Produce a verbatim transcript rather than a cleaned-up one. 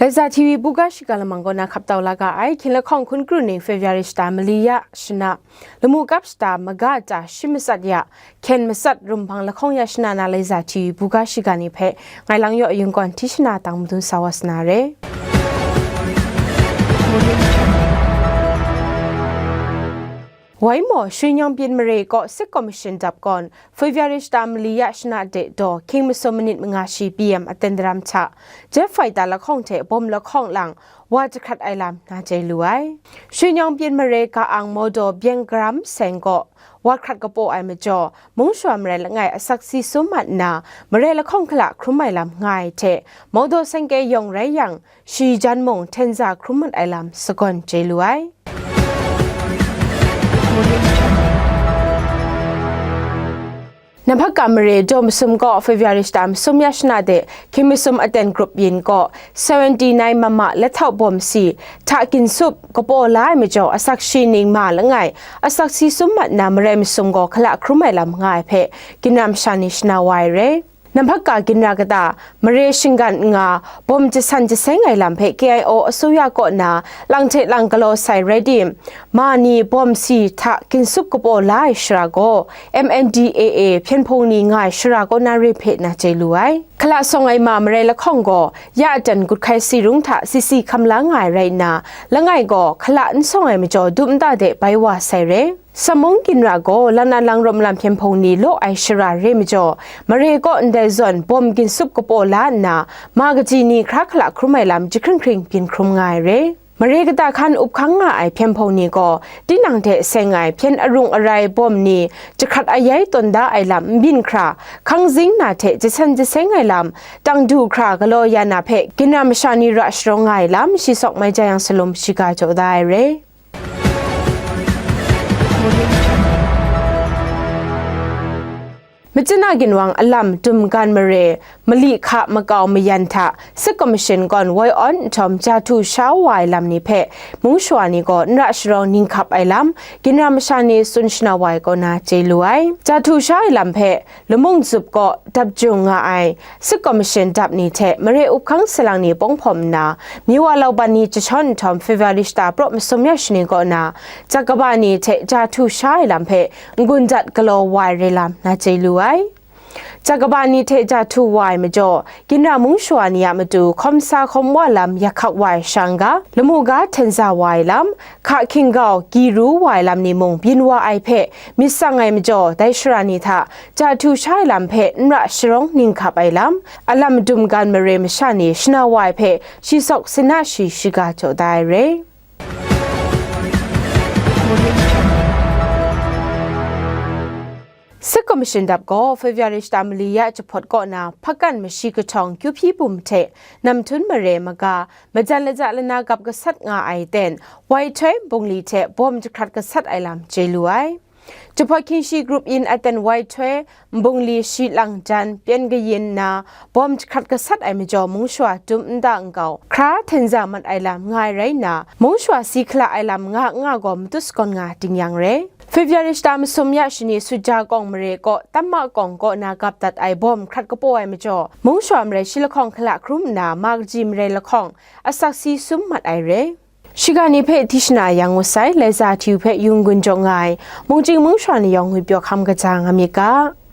Laiza T V buga shiga lamang kaw na hkap tau la ga ai, hkying lahkawng hkun kru ning February shata mali ya shana, lamu kap shata maga ta shi matsat ya, hkyen matsat rum hpang lahkawng ya shana na Laiza T V buga shiga ni hpe ngai Langyaw Yungkawn hti shana tang madun sa wa sa na re. Waimaw, Shwi Nyawng Byin mare kaw Sik Commission dap gawn, February shata mali ya shana de daw, hkying masum manit manga shi P M aten daram hta, jet fighter lahkawng hte bawm lahkawng lang, wa jahkrat ai lam na chye lu ai. Shwi Nyawng Byin mare ka-ang Mawdaw Byeng Garam Seng gaw, wa hkrat kapaw ai majaw, mung shawa marai langai asak si sum mat nna, marai lahkawng hkala hkrum ai lam nga ai hte, Mawdaw Seng kye yawng rai yang, shi jan mung hten za hkrum mat ai lam sagawn chye lu ai. Nabakka mare daw masum gaw February shata masum ya shana de, hkying masum aten grup yin gaw seventy nine mama lathau bawm si hta ginsup kapaw la ai majaw, asak shi ning ma langai asak si sum mat na marai masum gaw hkala hkrum ai lam nga ai hpe, ginra masha ni shana wa ai re. Nabakka ginra kata, mare shinggan nga, bawm jasan jaseng ai lam hpe K I O asuya kaw na lang hte lang galaw sai rai tim, ma ni bawm si hta ginsup kapaw la ai shara gaw, M N D A A hpyen hpung ni nga ai shara kaw na re hpe na chye lu ai. Hkala sawng ai ma marai lahkawng gaw, ya aten gut hkai si rung hta si si hkam la nga ai rai nna, langai gaw hkala n sawng ai majaw, dum nta de bai wa sai re. Samung ginra gaw, lan a lang rawm lam hpyen hpung ni law ai shara re majaw, mare kaw ndai zawn bawm ginsup kapaw la nna, ma kaji ni hkra hkala hkrum ai lam jahkring hkring byin hkrum nga ai re. Mare kata hkan up hkang nga ai hpyen hpung ni gaw, tinang hte seng ai hpyen arung arai bawm ni jahkrat ayai tawn da ai lam n byin hkra, hkang zing na hte jasan jaseng ai lam, tang du hkra galaw ya na hpe, ginra masha ni ra sharawng nga ai lam, shi sawk mai ja yang salum shiga jaw da ai re. Machina ginwang alam dum gan mare, mali hka makau mayan hta, Sik Commission gawn woi awn nhtawm, ja htu sha wa ai lam ni hpe, mung shawa ni gaw n ra sharawng ning hkap ai lam, ginra masha ni tsun shana wa ai kaw na chye lu ai. Ja htu sha ai lam hpe, Lamung Zup kaw dap jung nga ai, Sik Commission dap ni hte mare up hkang salang ni pawng hpawm nna, Miwa Lauban ni jashawn nhtawm February shata praw masum ya shani kaw na, Jakaba ni hte ja htu sha ai lam hpe n-gun dat galaw wa ai re lam na chye lu ai. Jakaba ni hte ja htu wa ai majaw, ginra mung shawa ni a matu hkawm sa hkawm wa lam yak hkak wa ai shang ga, lamu ga hten za wa ai lam, hka hking gau, gyi ru wa ai lam ni mung byin wa ai hpe myit tsang ai majaw, dai shara ni hta ja htu sha ai lam hpe n ra sharawng ning hkap ai lam, alam dum gan mare masha ni shana wa ai hpe shi sawk sina shi shiga jaw da ai re. Sik Commission dap gaw February shata mali ya jahpawt kaw na, hpakan mashi kahtawng kyu hpyi bum hte namhtun mare maga, majan laja lana gap gasat nga ai ten, wai htoi bungli hte bawm jahkrat gasat ai lam chye lu ai. Jahpawt hkying shi grup yin aten wai htoi bungli shi lang jan pyen kayin nna, bawm jahkrat gasat ai majaw, mung shawa dum nta nkau hkra hten za mat ai lam nga ai rai nna, mung shawa si hkala ai lam nga nga gaw matut sagawn nga ding yang re. February shata masum ya shani Suja kawng mare kaw, Tamma kawng kaw na gap dat ai bawm hkrat kapaw ai majaw, mung shawa marai shi lahkawng hkala hkrum nna, ma kaji marai lahkawng asak si sum mat ai re. Shiga ni hpe hti shana yang ngut sai, Laiza T V hpe yung gun jaw nga ai, mungchying mung shawa ni yawng ngwi pyaw hkam kaja nga myit ga.